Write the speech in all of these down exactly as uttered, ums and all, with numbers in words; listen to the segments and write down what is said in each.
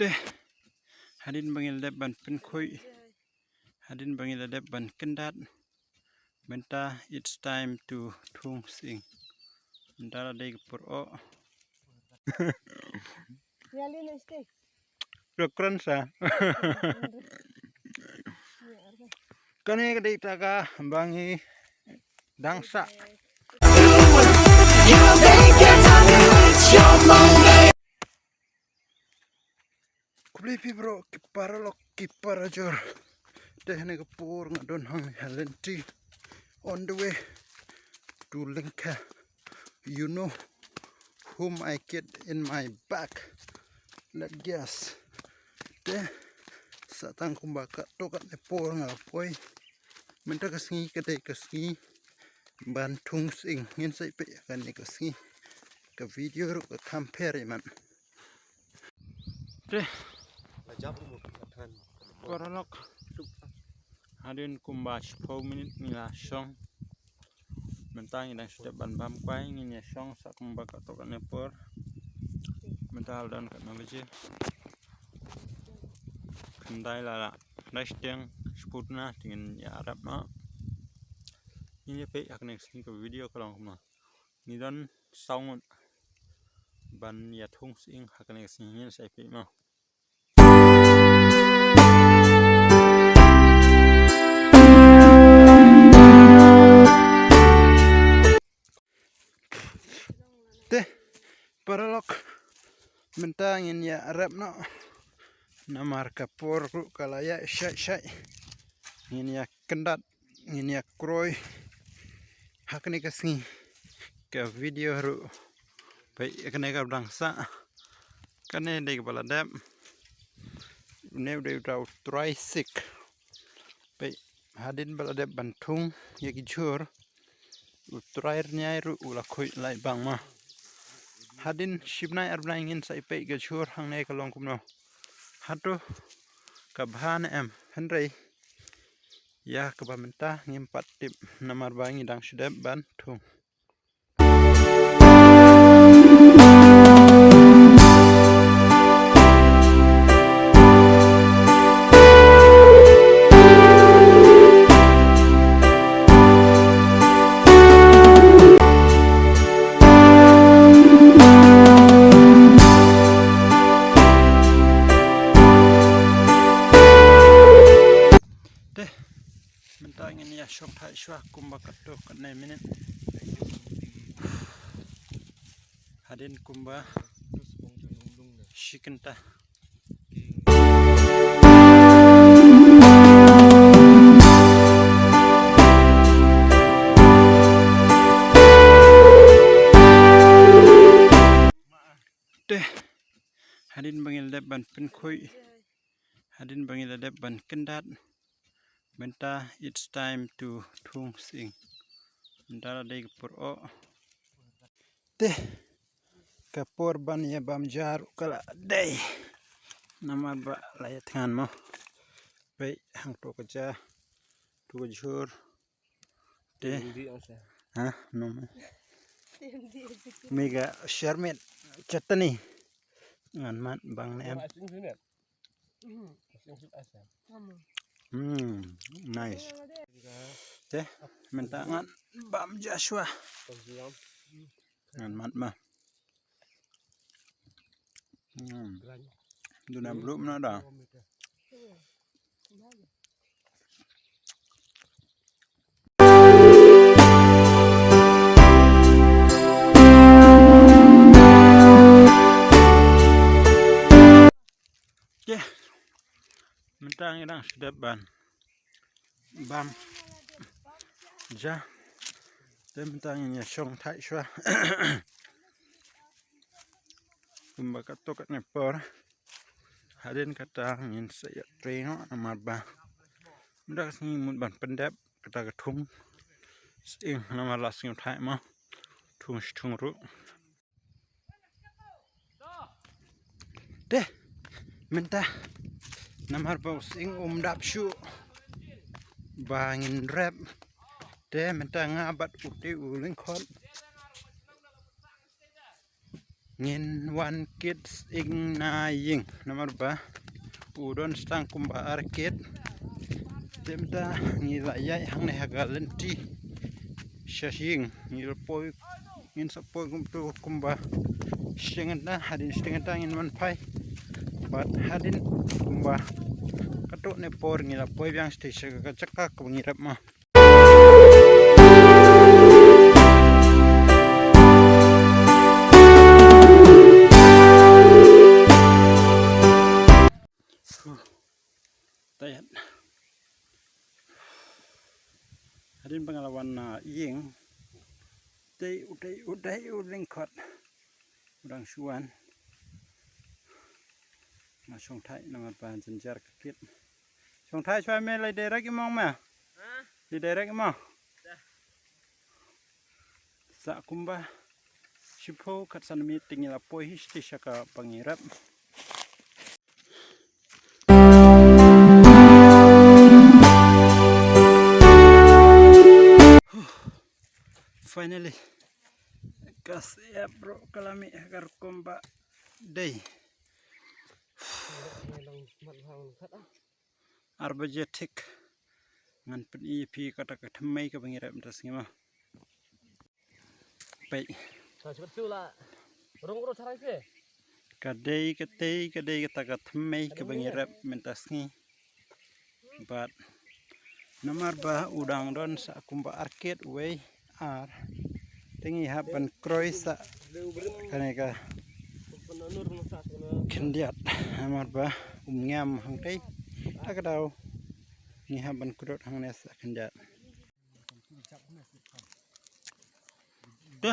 Te hadien ba ngi la dep ban pynkhuid, hadien ba ngi la dep ban kyndat, mynta it's time to thung sying. Mynta la dei ka por oh. Rukran sa. Kane ka dei ta ka ba ngi dang sah. Khublei phi bro, ki paralok ki parajor. Te hane ka por nga don hang ha lynti, on the way to Lyngkha. You know whom I get in my back. Let guess. Te sa tang kumba katto katne por nga poi. Mynta ka sngi ka dei ka sngi ban thung sying. Ngin sa ïa peit kane ka sngi. Ka video ruh ka kham pher ïa man. Te paralok, hadien kumba shiphew minit ngi la shong. Mynta ngi dang shu dep ban bam kwai, ngin ïa shong sa kumba katto katne por. Mynta la don katno baje? Khyndai la lah, khyndai shiteng, shiphew na te ngin ïa wrap noh. Ngin ïa peit ha kane ka sngi ka video ka long kumno. Ngi don saw ngut ban ïa thung sying ha kane ka sngi, ngin sa ïa peit mo. Te paralok, mynta ngin ïa wrap noh. Namar ka por ruh ka la ïaid shai shai. Ngin ïa kyndat, ngin ïa kroi ha kane ka sngi. Ka video ruh peit kane ka dang sah. Kane dei kaba la dep. Une u dei uta u trai sik. Peit hadien ba la dep ban thung ïa ki jhur, u trai rniai ruh u la khuid lai bang ma. Hadien shi bnai ar bnai ngin sa ïa peit ka jhur hangne ka long kumno. Hato ka bha ne em, hynrei ïa kaba mynta ngim pat tip namar ba ngi dang shu dep ban thung. Te mynta ngin ïa shong thait shuwa kumba katto katne minit. Hadien kumba shi kynta. Te hadien ba ngi la dep ban pynkhuid, hadien ba ngi la dep ban kyndat, mynta it's time to thung sying. Mynta la dei ka por oh. Te ka por ban ïa bam ja ruh ka la dei. Namar ba la ïa thngan mo. Peit hangto ka ja, to ka jhur. Te ha no me me ga sharmit chatni. Ngan mat bang ne em. Hmm, nice. Te mynta ngan bam ja shuwa. Ngan mat ma. Hmm. Duna bluh mna da. Te mynta ngi dang shu dep ban bam ja. Te mynta ngin ïa shong thait shuwa. Kumba katto katne por. Hadien kata ngin sa ïa trei noh namar ba mynta ka sngi mut ban pyndep kata ka thung sying namar la sngewthuh mo. Thung shi thung ruh. Te mynta namar ba u sying um dap shuh ba ngin rep. Te mynta nga bad u te u lyngkhot. Ngin wan kit sying na ïing namar ba u don stang kumba ar kit. Te mynta ngi la ïaid hangne ha ka lynti sha ïing. Ngi la poi, ngin sa poi kumto kumba shi ngan da, hadien shi ngan da ngin wan phai. Bad hadien kumba katto ne por ngi la poi biang sha ka jaka kaba ngi rep ma. Tired. Hadien ba nga la wan na ïing. Dei u dei u dei u lyngkot. U dang shu wan. Nga shong thait namar ba jynjar ka kit. Shong thait shuwa me, lei direct i mong me. Lei direct i mong. Sa kumba shiphew khatsan miet te ngi la poi hi sha kaba ngi rep. Finally. Ka siap bro, ka la mih ha ka rukom ba dei. Ar baje thik. Ngan pyni ïa phi kata ka thymmei kaba ngi rep mynta sngi ma. Peit. Ka dei, ka dei, ka dei kata ka thymmei kaba ngi rep mynta sngi. Bad namar ba u dang don sa kumba ar kit, uwei, ar. Te ngi hap ban kroi sa kane ka khyndiat namar ba um ngam hangtei. Ta ka daw ngi hap ban kroi hangne sa khyndiat. Te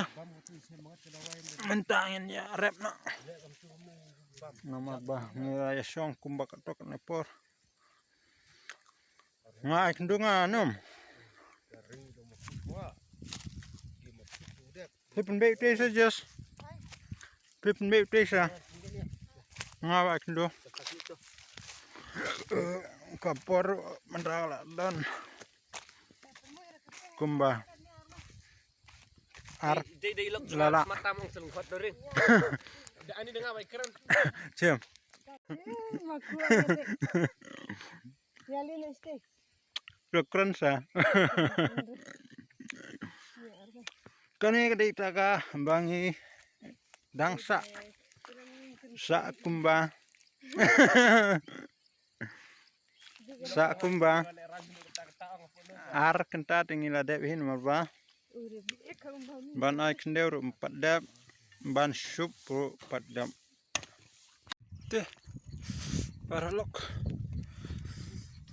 mynta ngin ïa rep noh. Namar ba ngi la ïa shong kumba katto katne por. Nga ai khyndew nga nym. Phi pynbeit te sa, Jess. Phi pynbeit te sa. Nga ai khyndew. Ka por mynta la don kumba ar. Dei, dei, lok, lala. Mata mong selengkot doring. Da ani dengar baik keren. Cem. Lok keren sa. Kane ka dei ta kaba ngi dang sa, sa kumba. Sa kumba ar kynta te ngi la dep hi namar ba ban ai khyndew ruh ym pat dep, ban shup ruh ym pat dep. Te paralok,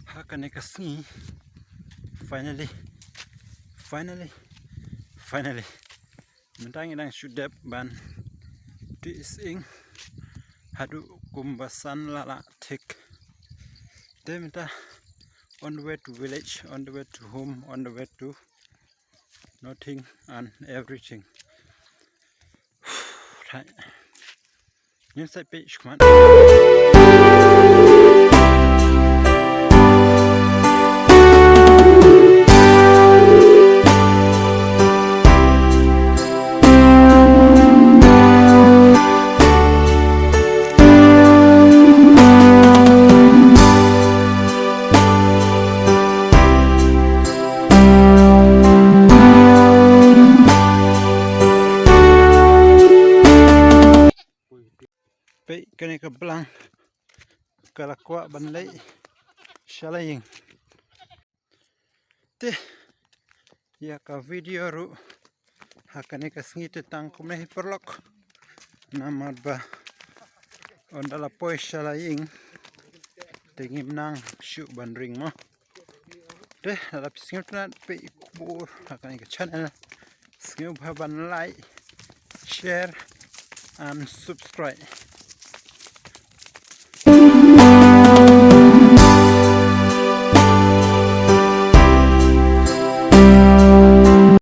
ha kane ka sngi finally, finally, finally. Mynta ngi dang shu dep ban tih sying haduh kumba san lala thik. Te mynta on the way to village, on the way to home, on the way to nothing and everything. Ngin sa peit shikmat. Peit kane ka blang ka la kwah ban leit sha la ïing. Te ïa ka video ruh ha kane ka sngi te tang kumne hi paralok. Namar ba ynda la poi sha la ïing te ngim nang shuh ban ring mo. Te lada phi sngewtynnat peit ïa ki khubor ha kane ka channel, sngewbha ban like, share and subscribe.